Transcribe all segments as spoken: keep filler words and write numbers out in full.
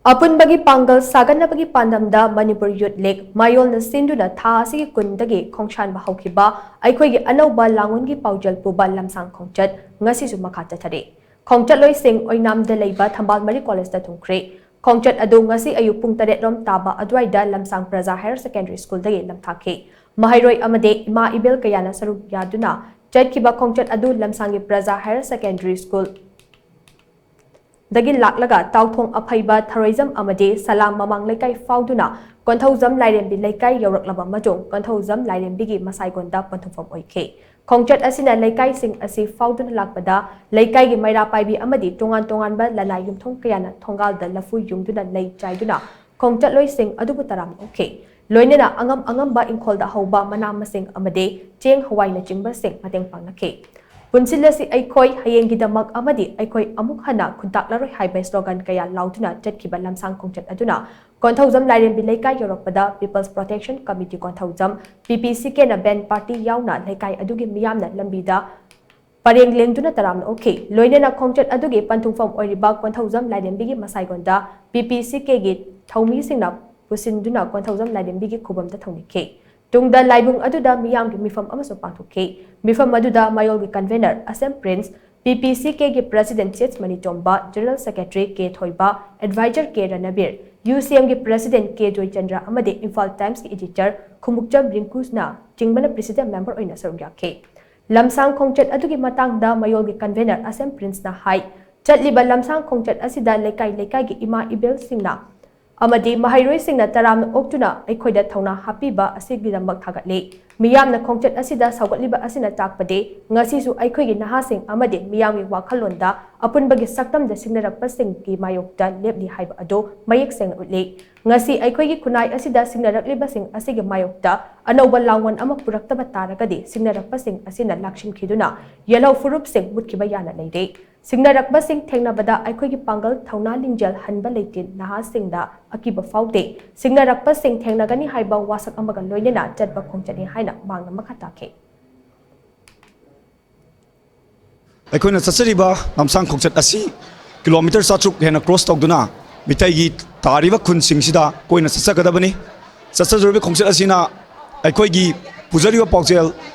ꯑꯄꯨꯟꯕꯒꯤ ꯄꯥꯡꯒꯜ ꯁꯥꯒꯠꯅꯕꯒꯤ ꯄꯥꯟꯗꯝꯗ ꯃꯅꯤꯄꯨꯔ ꯌꯨꯠ ꯂꯤꯒ ꯃꯌꯣꯜꯅ ꯁꯤꯟꯗꯨꯅ ꯊꯥ ꯑꯁꯤꯒꯤ ꯀꯨꯟꯗꯒꯤ ꯈꯣꯡꯁꯥꯟꯕ ꯍꯧꯈꯤꯕ ꯑꯩꯈꯣꯏꯒꯤ ꯑꯅꯧꯕ ꯂꯥꯡꯑꯣꯟꯒꯤ ꯄꯥꯎꯖꯦꯜ ꯄꯨꯕ ꯂꯝꯁꯥꯡ ꯈꯣꯡꯆꯠ ꯉꯁꯤꯁꯨ ꯃꯈꯥ ꯆꯠꯊꯔꯤ꯫ ꯈꯣꯡꯆꯠꯂꯣꯏꯁꯤꯡ ꯑꯣꯏꯅꯥꯝꯗ ꯂꯩꯕ ꯊꯝꯕꯥꯜ ꯃꯔꯤ ꯀꯣꯂꯦꯖꯇ ꯊꯨꯡꯈ꯭ꯔꯦ꯫ ꯈꯣꯡꯆꯠ ꯑꯗꯨ ꯉꯁꯤ ꯑꯌꯨꯛ ꯄꯨꯡ ꯇꯔꯦꯠ ꯔꯣꯝ ꯇꯥꯕ ꯑꯗꯨꯋꯥꯏꯗ ꯂꯝꯁꯥꯡ ꯄ꯭ꯔꯖꯥ ꯍꯥꯌꯔ ꯁꯦꯀꯦꯟꯗꯔꯤ ꯁ꯭ꯀꯨꯜꯗꯒꯤ ꯂꯝꯊꯥꯈꯤ꯫ ꯃꯍꯩꯔꯣꯏ ꯑꯃꯗꯤ ꯏꯃꯥ ꯏꯕꯦꯜ ꯀꯌꯥꯅ ꯁꯔꯨꯛ ꯌꯥꯗꯨꯅ ꯆꯠꯈꯤꯕ ꯈꯣꯡꯆꯠ ꯑꯗꯨ ꯂꯝꯁꯥꯡꯒꯤ ꯄ꯭ꯔꯖꯥ ꯍꯥꯌꯔ ꯁꯦꯀꯦꯟꯗꯔꯤ ꯁ꯭ꯀꯨꯜ ꯗꯒꯤ ꯂꯥꯛꯂꯒ ꯇꯥꯎꯊꯣꯡ ꯑꯐꯩꯕ ꯊꯔꯣꯏꯖꯝ ꯑꯃꯗꯤ ꯁꯂꯥꯝ ꯃꯃꯥꯡ ꯂꯩꯀꯥꯏ ꯐꯥꯎꯗꯨꯅ ꯀꯣꯟꯊꯧꯖꯝ ꯂꯥꯏꯔꯦꯝꯕꯤ ꯂꯩꯀꯥꯏ ꯌꯧꯔꯛꯂꯕ ꯃꯇꯨꯡ ꯀꯣꯟꯊꯧꯖꯝ ꯂꯥꯏꯔꯦꯝꯕꯤꯒꯤ ꯃꯁꯥꯏꯒꯣꯟꯗ ꯄꯟꯊꯨꯡꯐꯝ ꯑꯣꯏꯈꯤ꯫ ꯈꯣꯡꯆꯠ ꯑꯁꯤꯅ ꯂꯩꯀꯥꯏꯁꯤꯡ ꯑꯁꯤ ꯐꯥꯎꯗꯨꯅ ꯂꯥꯛꯄꯗ ꯂꯩꯀꯥꯏꯒꯤ ꯃꯩꯔꯥ ꯄꯥꯏꯕꯤ ꯑꯃꯗꯤ ꯇꯣꯉꯥꯟ ꯇꯣꯉꯥꯟꯕ ꯂꯅꯥꯏ ꯌꯨꯝꯊꯣꯡ ꯀꯌꯥꯅ ꯊꯣꯡꯒꯥꯜꯗ ꯂꯐꯨ ꯌꯨꯡꯗꯨꯅ ꯂꯩ ꯆꯥꯏꯗꯨꯅ ꯈꯣꯡꯆꯠꯂꯣꯏꯁꯤꯡ ꯑꯗꯨꯕꯨ ꯇꯔꯥꯝꯅ ꯑꯣꯛꯈꯤ꯫ ꯂꯣꯏꯅꯅ ꯑꯉꯝ ꯑꯉꯝꯕ ꯏꯪꯈꯣꯜꯗ ꯍꯧꯕ ꯃꯅꯥ ꯃꯁꯤꯡ ꯑꯃꯗꯤ ꯆꯦꯡ ꯍꯋꯥꯏꯅꯆꯤꯡꯕꯁꯤꯡ ꯃꯇꯦꯡ ꯄꯥꯡꯅꯈꯤ꯫ ꯄꯨꯟꯁꯤꯜꯂꯁꯤ ꯑꯩꯈꯣꯏ ꯍꯌꯦꯡꯒꯤꯗꯃꯛ ꯑꯃꯗꯤ ꯑꯩꯈꯣꯏ ꯑꯃꯨꯛ ꯍꯟꯅ ꯈꯨꯟꯇꯥꯛꯂꯔꯣꯏ ꯍꯥꯏꯕ ꯁ꯭ꯂꯣꯒꯥꯟ ꯀꯌꯥ ꯂꯥꯎꯗꯨꯅ ꯆꯠꯈꯤꯕ ꯂꯝꯁꯥꯡ ꯈꯣꯡꯆꯠ ꯑꯗꯨꯅ ꯀꯣꯟꯊꯧꯖꯝ ꯂꯥꯏꯔꯦꯝꯕꯤ ꯂꯩꯀꯥꯏ ꯌꯧꯔꯛꯄꯗ People's Protection Committee Konthoujam, P P C Kꯅ band party ꯌꯥꯎꯅ ꯂꯩꯀꯥꯏ ꯑꯗꯨꯒꯤ ꯃꯤꯌꯥꯝꯅ ꯂꯝꯕꯤꯗ ꯄꯔꯦꯡ ꯂꯦꯡꯗꯨꯅ ꯇꯔꯥꯝꯅ ꯑꯣꯛꯈꯤ꯫ ꯂꯣꯏꯅꯅ ꯈꯣꯡꯆꯠ ꯑꯗꯨꯒꯤ ꯄꯟꯊꯨꯡꯐꯝ ꯑꯣꯏꯔꯤꯕ Konthoujam ꯂꯥꯏꯔꯦꯝꯕꯤꯒꯤ ꯃꯁꯥꯏꯒꯣꯟꯗ P P C Kꯒꯤ ꯊꯧꯃꯤꯁꯤꯡꯅ ꯄꯨꯁꯤꯟꯗꯨꯅ Konthoujam ꯂꯥꯏꯔꯦꯝꯕꯤꯒꯤ ꯈꯨꯕꯝꯗ ꯊꯧꯅꯤꯈꯤ꯫ ꯇꯨꯡꯗ ꯂꯥꯏꯕꯨꯡ ꯑꯗꯨꯗ ꯃꯤꯌꯥꯝꯒꯤ ꯃꯤꯐꯝ ꯑꯃꯁꯨ ꯄꯥꯡꯊꯣꯛꯈꯤ꯫ ꯃꯤꯐꯝ ꯑꯗꯨꯗ ꯃꯌꯣꯜꯒꯤ convener Asem Prince, P P C Kꯒꯤ president Sis Mani Tomba, general secretary K Thoiba, adviser ꯀꯦ ꯔꯅꯕꯤꯔ, U C Mꯒꯤ president ꯀꯦ ꯖꯣꯏꯆꯟꯗ꯭ꯔ ꯑꯃꯗꯤ Imphal Timesꯀꯤ editor Khumukcham ꯔꯤꯡꯀꯨꯅ ꯆꯤꯡꯕꯅ president member ꯑꯣꯏꯅ ꯁꯔꯨꯛ ꯌꯥꯈꯤ꯫ ꯂꯝꯁꯥꯡ ꯈꯣꯡꯆꯠ ꯑꯗꯨꯒꯤ ꯃꯇꯥꯡꯗ ꯃꯌꯣꯜꯒꯤ convener ꯑꯁꯦꯝ ꯄ꯭ꯔꯤꯟꯁꯅ ꯍꯥꯏ, ꯆꯠꯂꯤꯕ ꯂꯝꯁꯥꯡ ꯈꯣꯡꯆꯠ ꯑꯁꯤꯗ ꯂꯩꯀꯥꯏ ꯂꯩꯀꯥꯏꯒꯤ ꯏꯃꯥ ꯏꯕꯦꯜꯁꯤꯡꯅ ꯑꯃꯗꯤ ꯃꯍꯩꯔꯣꯏꯁꯤꯡꯅ ꯇꯔꯥꯝꯅ ꯑꯣꯛꯇꯨꯅ ꯑꯩꯈꯣꯏꯗ ꯊꯧꯅꯥ ꯍꯥꯞꯄꯤꯕ ꯑꯁꯤꯒꯤꯗꯃꯛ ꯊꯥꯒꯠꯂꯤ꯫ ꯃꯤꯌꯥꯝꯅ ꯈꯣꯡꯆꯠ ꯑꯁꯤꯗ ꯁꯧꯒꯠꯂꯤꯕ ꯑꯁꯤꯅ ꯇꯥꯛꯄꯗꯤ ꯉꯁꯤꯁꯨ ꯑꯩꯈꯣꯏꯒꯤ ꯅꯍꯥꯁꯤꯡ ꯑꯃꯗꯤ ꯃꯤꯌꯥꯝꯒꯤ ꯋꯥꯈꯜꯂꯣꯟꯗ ꯑꯄꯨꯟꯕꯒꯤ ꯁꯛꯇꯝꯗ ꯁꯤꯡꯅꯔꯛꯄꯁꯤꯡꯒꯤ ꯃꯥꯌꯣꯛꯇ ꯂꯦꯞꯂꯤ ꯍꯥꯏꯕ ꯑꯗꯨ ꯃꯌꯦꯛ ꯁꯦꯡꯅ ꯎꯠꯂꯤ꯫ ꯉꯁꯤ ꯑꯩꯈꯣꯏꯒꯤ ꯈꯨꯟꯅꯥꯏ ꯑꯁꯤꯗ ꯁꯤꯡꯅꯔꯛꯂꯤꯕꯁꯤꯡ ꯑꯁꯤꯒꯤ ꯃꯥꯌꯣꯛꯇ ꯑꯅꯧꯕ ꯂꯥꯡꯑꯣꯟ ꯑꯃ ꯄꯨꯔꯛꯇꯕ ꯇꯥꯔꯒꯗꯤ ꯁꯤꯡꯅꯔꯛꯄꯁꯤꯡ ꯑꯁꯤꯅ ꯂꯥꯛꯁꯤꯟꯈꯤꯗꯨꯅ ꯌꯦꯜꯍꯧ ꯐꯨꯔꯨꯞꯁꯤꯡ ꯃꯨꯠꯈꯤꯕ ꯌꯥꯅ ꯂꯩꯔꯦ꯫ ꯁꯤꯡꯅꯔꯛꯄꯁꯤꯡ ꯊꯦꯡꯅꯕꯗ ꯑꯩꯈꯣꯏꯒꯤ ꯄꯥꯡꯒꯜ ꯊꯧꯅꯥ ꯂꯤꯡꯖꯦꯜ ꯍꯟꯕ ꯂꯩꯇꯦ, ꯅꯍꯥꯁꯤꯡꯗ ꯑꯀꯤꯕ ꯐꯥꯎꯗꯦ꯫ ꯁꯤꯡꯅꯔꯛꯄꯁꯤꯡ ꯊꯦꯡꯅꯒꯅꯤ ꯍꯥꯏꯕ ꯋꯥꯁꯛ ꯑꯃꯒ ꯂꯣꯏꯅꯅ ꯆꯠꯄ ꯈꯣꯡꯆꯠꯅꯤ ꯍꯥꯏꯅ ꯃꯍꯥꯛꯅ ꯃꯈꯥ ꯇꯥꯈꯤ꯫ ꯑꯩꯈꯣꯏꯅ ꯆꯠꯆꯔꯤꯕ ꯂꯝꯁꯥꯡ ꯈꯣꯡꯆꯠ ꯑꯁꯤ ꯀꯤꯂꯣꯃꯤꯇꯔ ꯆꯥꯇ꯭ꯔꯨꯛ ꯍꯦꯟꯅ cross ꯇꯧꯗꯨꯅ ꯃꯤꯇꯩꯒꯤ ꯇꯥꯔꯤꯕ ꯈꯨꯟꯁꯤꯡꯁꯤꯗ ꯀꯣꯏꯅ ꯆꯠꯆꯒꯗꯕꯅꯤ꯫ ꯆꯠꯆꯗꯧꯔꯤꯕ ꯈꯣꯡꯆꯠ ꯑꯁꯤꯅ ꯑꯩꯈꯣꯏꯒꯤ ꯄꯨꯖꯔꯤꯕ ꯄꯥꯎꯖꯦꯜ,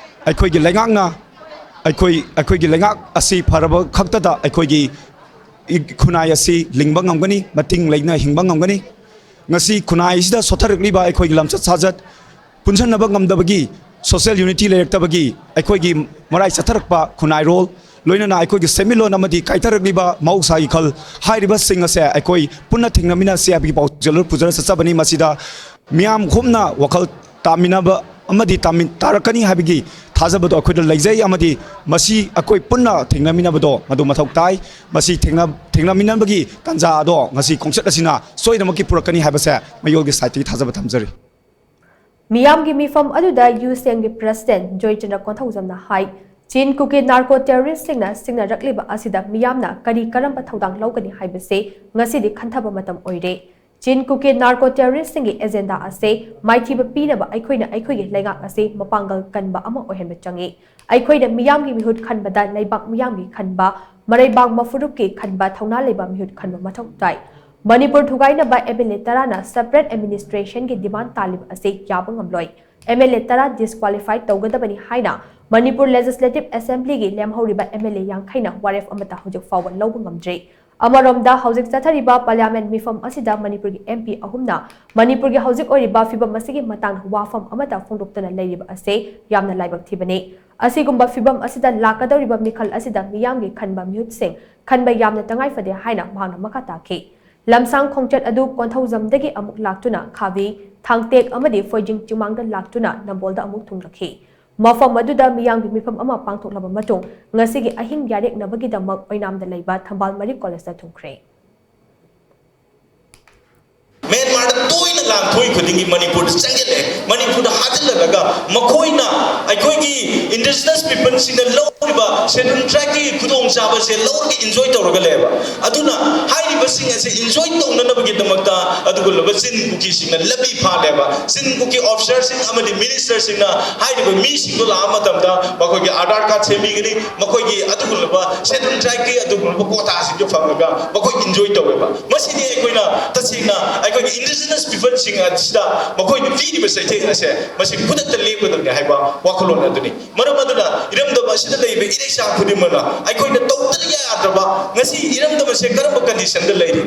ꯑꯩꯈꯣꯏꯒꯤ ꯂꯩꯉꯥꯛꯅ ꯑꯩꯈꯣꯏ, ꯑꯩꯈꯣꯏꯒꯤ ꯂꯩꯉꯥꯛ ꯑꯁꯤ ꯐꯔꯕ ꯈꯛꯇꯗ ꯑꯩꯈꯣꯏꯒꯤ ꯈꯨꯟꯅꯥꯏ ꯑꯁꯤ ꯂꯤꯡꯕ ꯉꯝꯒꯅꯤ, ꯃꯇꯤꯡ ꯂꯩꯅ ꯍꯤꯡꯕ ꯉꯝꯒꯅꯤ꯫ ꯉꯁꯤ ꯈꯨꯟꯅꯥꯏꯁꯤꯗ ꯁꯣꯠꯊꯔꯛꯂꯤꯕ ꯑꯩꯈꯣꯏꯒꯤ ꯂꯝꯆꯠ ꯁꯥꯖꯠ, ꯄꯨꯟꯁꯤꯟꯅꯕ ꯉꯝꯗꯕꯒꯤ, social unity ꯂꯩꯔꯛꯇꯕꯒꯤ ꯑꯩꯈꯣꯏꯒꯤ ꯃꯔꯥꯏ ꯆꯠꯊꯔꯛꯄ ꯈꯨꯟꯅꯥꯏꯔꯣꯜ, ꯂꯣꯏꯅꯅ ꯑꯩꯈꯣꯏꯒꯤ ꯁꯦꯟꯃꯤꯠꯂꯣꯟ ꯑꯃꯗꯤ ꯀꯥꯏꯊꯔꯛꯂꯤꯕ ꯃꯍꯧꯁꯥꯒꯤ ꯈꯜ, ꯍꯥꯏꯔꯤꯕꯁꯤꯡ ꯑꯁꯦ ꯑꯩꯈꯣꯏ ꯄꯨꯟꯅ ꯊꯦꯡꯅꯃꯤꯟꯅꯁꯤ ꯍꯥꯏꯕꯒꯤ ꯄꯥꯎꯖꯦꯜ ꯄꯨꯖꯔ ꯆꯠꯆꯕꯅꯤ꯫ ꯃꯁꯤꯗ ꯃꯤꯌꯥꯝ ꯈꯨꯝꯅ ꯋꯥꯈꯜ ꯇꯥꯃꯤꯟꯅꯕ ꯑꯃꯗꯤ ꯇꯥꯃꯤꯟ-, ꯇꯥꯔꯛꯀꯅꯤ ꯍꯥꯏꯕꯒꯤ ꯊꯥꯖꯕꯗꯣ ꯑꯩꯈꯣꯏꯗ ꯂꯩꯖꯩ, ꯑꯃꯗꯤ ꯃꯁꯤ ꯑꯩꯈꯣꯏ ꯄꯨꯟꯅ ꯊꯦꯡꯅꯃꯤꯟꯅꯕꯗꯣ ꯃꯗꯨ ꯃꯊꯧ ꯇꯥꯏ꯫ ꯃꯁꯤ ꯊꯦꯡꯅ-, ꯊꯦꯡꯅꯃꯤꯟꯅꯕꯒꯤ ꯇꯥꯟꯖꯥ ꯑꯗꯣ ꯉꯁꯤ ꯈꯣꯡꯆꯠ ꯑꯁꯤꯅ ꯁꯣꯏꯗꯅꯃꯛꯀꯤ ꯄꯨꯔꯛꯀꯅꯤ ꯍꯥꯏꯕꯁꯦ ꯃꯌꯣꯜꯒꯤ ꯁꯥꯏꯠꯇꯒꯤ ꯊꯥꯖꯕ ꯊꯝꯖꯔꯤ꯫ ꯃꯤꯌꯥꯝꯒꯤ ꯃꯤꯐꯝ ꯑꯗꯨꯗ ꯌꯨꯁꯦꯡꯒꯤ president ꯖꯣꯏꯆꯟꯗ꯭ꯔ ꯀꯣꯟꯊꯧꯖꯝꯅ ꯍꯥꯏ, ꯆꯤꯟ ꯀꯨꯀꯤ narco terrorist ꯁꯤꯡꯅ ꯁꯤꯡꯅꯔꯛꯂꯤꯕ ꯑꯁꯤꯗ ꯃꯤꯌꯥꯝꯅ ꯀꯔꯤ ꯀꯔꯝꯕ ꯊꯧꯗꯥꯡ ꯂꯧꯒꯅꯤ ꯍꯥꯏꯕꯁꯤ ꯉꯁꯤꯗꯤ ꯈꯟꯊꯕ ꯃꯇꯝ ꯑꯣꯏꯔꯦ꯫ ꯆꯤꯟ ꯀꯨꯀꯤ narco terrorist ꯁꯤꯡꯒꯤ agenda ꯑꯁꯤ ꯃꯥꯏꯊꯤꯕ ꯄꯤꯅꯕ ꯑꯩꯈꯣꯏꯅ ꯑꯩꯈꯣꯏꯒꯤ ꯂꯩꯉꯥꯛ ꯑꯁꯤ ꯃꯄꯥꯡꯒꯜ ꯀꯟꯕ ꯑꯃ ꯑꯣꯏꯍꯟꯕ ꯆꯪꯏ꯫ ꯑꯩꯈꯣꯏꯅ ꯃꯤꯌꯥꯝꯒꯤ ꯃꯤꯍꯨꯠ ꯈꯟꯕꯗ ꯂꯩꯕꯥꯛ ꯃꯤꯌꯥꯝꯒꯤ ꯈꯟꯕ, ꯃꯔꯩꯕꯥꯛ ꯃꯐꯨꯔꯨꯞꯀꯤ ꯈꯟꯕ, ꯊꯧꯅꯥ ꯂꯩꯕ ꯃꯤꯍꯨꯠ ꯈꯟꯕ ꯃꯊꯧ ꯇꯥꯏ꯫ ꯃꯅꯤꯄꯨꯔ ꯊꯨꯒꯥꯏꯅꯕ MLA ꯇꯔꯥꯅ separate administration ꯒꯤ demand ꯇꯥꯜꯂꯤꯕ ꯑꯁꯤ ꯌꯥꯕ ꯉꯝꯂꯣꯏ꯫ MLA ꯇꯔꯥ disqualify ꯇꯧꯒꯗꯕꯅꯤ ꯍꯥꯏꯅ ꯃꯅꯤꯄꯨꯔ Legislative Assembly ꯒꯤ ꯂꯦꯝꯍꯧꯔꯤꯕ MLA ꯌꯥꯡꯈꯩꯅ ꯋꯥꯔꯦꯞ ꯑꯃꯠꯇ ꯍꯧꯖꯤꯛ ꯐꯥꯎꯕ ꯂꯧꯕ ꯉꯝꯗ꯭ꯔꯤ꯫ ꯑꯃꯔꯣꯝꯗ ꯍꯧꯖꯤꯛ ꯆꯠꯊꯔꯤꯕ parliament ꯃꯤꯐꯝ ꯑꯁꯤꯗ ꯃꯅꯤꯄꯨꯔꯒꯤ MP ꯑꯍꯨꯝꯅ ꯃꯅꯤꯄꯨꯔꯒꯤ ꯍꯧꯖꯤꯛ ꯑꯣꯏꯔꯤꯕ ꯐꯤꯚꯝ ꯑꯁꯤꯒꯤ ꯃꯇꯥꯡꯗ ꯋꯥꯐꯝ ꯑꯃꯠꯇ ꯐꯣꯡꯗꯣꯛꯇꯅ ꯂꯩꯔꯤꯕ ꯑꯁꯤ ꯌꯥꯝꯅ ꯂꯥꯏꯕꯛ ꯊꯤꯕꯅꯤ꯫ ꯑꯁꯤꯒꯨꯝꯕ ꯐꯤꯚꯝ ꯑꯁꯤꯗ ꯂꯥꯛꯀꯗꯧꯔꯤꯕ ꯃꯤꯈꯜ ꯑꯁꯤꯗ ꯃꯤꯌꯥꯝꯒꯤ ꯈꯟꯕ ꯃꯤꯍꯨꯠꯁꯤꯡ ꯈꯟꯕ ꯌꯥꯝꯅ ꯇꯉꯥꯏ ꯐꯗꯦ ꯍꯥꯏꯅ ꯃꯍꯥꯛꯅ ꯃꯈꯥ ꯇꯥꯈꯤ꯫ ꯂꯝꯁꯥꯡ ꯈꯣꯡꯆꯠ ꯑꯗꯨ ꯀꯣꯟꯊꯧꯖꯝꯗꯒꯤ ꯑꯃꯨꯛ ꯂꯥꯛꯇꯨꯅ ꯈꯥꯕꯤ, ꯊꯥꯡꯇꯦꯛ ꯑꯃꯗꯤ ꯐꯣꯏꯖꯤꯡ ꯆꯤꯡꯃꯥꯡꯗ ꯂꯥꯛꯇꯨꯅ ꯅꯝꯕꯣꯜꯗ ꯑꯃꯨꯛ ꯊꯨꯡꯂꯈꯤ꯫ ꯃꯐꯝ ꯑꯗꯨꯗ ꯃꯤꯌꯥꯝꯒꯤ ꯃꯤꯐꯝ ꯑꯃ ꯄꯥꯡꯊꯣꯛꯂꯕ ꯃꯇꯨꯡ ꯉꯁꯤꯒꯤ ꯑꯍꯤꯡ ꯌꯥꯔꯦꯛꯅꯕꯒꯤꯗꯃꯛ ꯑꯣꯏꯅꯥꯝꯗ ꯂꯩꯕ ꯊꯝꯕꯥꯜ ꯃꯔꯤ ꯀꯣꯂꯦꯖꯇ ꯊꯨꯡꯈ꯭ꯔꯦ꯫ ꯃ꯭ꯌꯥꯟꯃꯥꯔꯗ ꯇꯣꯏꯅ ꯂꯥꯟ ꯊꯣꯛꯏ ꯈꯨꯗꯤꯡꯒꯤ ꯃꯅꯤꯄꯨꯔꯗ ꯆꯪꯁꯤꯜꯂꯛꯑꯦ꯫ ꯃꯅꯤꯄꯨꯔꯗ ꯍꯥꯖꯤꯜꯂꯛꯂꯒ ꯃꯈꯣꯏꯅ ꯑꯩꯈꯣꯏꯒꯤ indigenous peopleꯁꯤꯡꯅ ꯂꯧꯔꯤꯕ Scheduled Tribeꯀꯤ ꯈꯨꯗꯣꯡꯆꯥꯕꯁꯦ ꯂꯧꯔꯒ enjoy ꯇꯧꯔꯒ ꯂꯩꯌꯦꯕ꯫ ꯑꯗꯨꯅ ꯍꯥꯏꯔꯤꯕꯁꯤꯡ ꯑꯁꯦ enjoy ꯇꯧꯅꯅꯕꯒꯤꯗꯃꯛꯇ ꯑꯗꯨꯒꯨꯝꯂꯕ ꯆꯤꯟ ꯀꯨꯀꯤꯁꯤꯡꯅ ꯂꯝꯕꯤ ꯐꯥꯜꯂꯦꯕ꯫ ꯆꯤꯟ ꯀꯨꯀꯤ officerꯁꯤꯡ ꯑꯃꯗꯤ ministerꯁꯤꯡꯅ ꯍꯥꯏꯔꯤꯕ ꯃꯤꯁꯤꯡꯗꯣ ꯂꯥꯛꯑ ꯃꯇꯝꯗ ꯃꯈꯣꯏꯒꯤ Aadhaar card ꯁꯦꯝꯕꯤꯒꯅꯤ, ꯃꯈꯣꯏꯒꯤ ꯑꯗꯨꯒꯨꯝꯂꯕ Scheduled Tribeꯀꯤ ꯑꯗꯨꯒꯨꯝꯂꯕ quotaꯁꯤꯡꯗꯣ ꯐꯪꯉꯒ ꯃꯈꯣꯏ enjoy ꯇꯧꯋꯦꯕ꯫ ꯃꯁꯤꯗꯤ ꯑꯩꯈꯣꯏꯅ ꯇꯁꯦꯡꯅ ꯑꯩꯈꯣꯏꯒꯤ indigenous peopleꯁꯤꯡ ꯑꯁꯤꯗ ꯃꯈꯣꯏꯅ ꯄꯤꯔꯤꯕ ꯆꯩꯊꯦꯡ ꯑꯁꯦ ꯃꯁꯤ ꯈꯨꯗꯛꯇ ꯂꯦꯞꯀꯗꯕꯅꯤ ꯍꯥꯏꯕ ꯋꯥꯈꯜꯂꯣꯟ ꯑꯗꯨꯅꯤ꯫ ꯃꯔꯝ ꯑꯗꯨꯅ ꯏꯔꯝꯗꯝ ꯑꯁꯤꯗ ꯂꯩꯔꯤꯕ ꯏꯔꯩꯆꯥ ꯈꯨꯗꯤꯡꯃꯛꯅ ꯑꯩꯈꯣꯏꯅ ꯇꯧꯗꯕ ꯌꯥꯗ꯭ꯔꯕ, ꯉꯁꯤ ꯏꯔꯝꯗꯝ ꯑꯁꯦ ꯀꯔꯝꯕ conditionꯗ ꯂꯩꯔꯤ?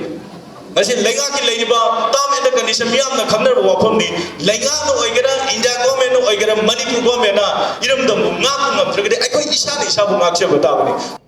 ꯉꯁꯤ ꯂꯩꯉꯥꯛꯀꯤ ꯂꯩꯔꯤꯕ term and condition ꯃꯤꯌꯥꯝꯅ ꯈꯪꯅꯔꯕ ꯋꯥꯐꯝꯅꯤ꯫ ꯂꯩꯉꯥꯛꯅ ꯑꯣꯏꯒꯦꯔꯥ, India governmentꯅ ꯑꯣꯏꯒꯦꯔꯥ, ꯃꯅꯤꯄꯨꯔ governmentꯅ ꯏꯔꯝꯗꯝꯕꯨ ꯉꯥꯛꯄ ꯉꯝꯗ꯭ꯔꯒꯗꯤ ꯑꯩꯈꯣꯏ ꯏꯁꯥꯅ ꯏꯁꯥꯕꯨ ꯉꯥꯛꯆꯕ ꯇꯥꯕꯅꯤ꯫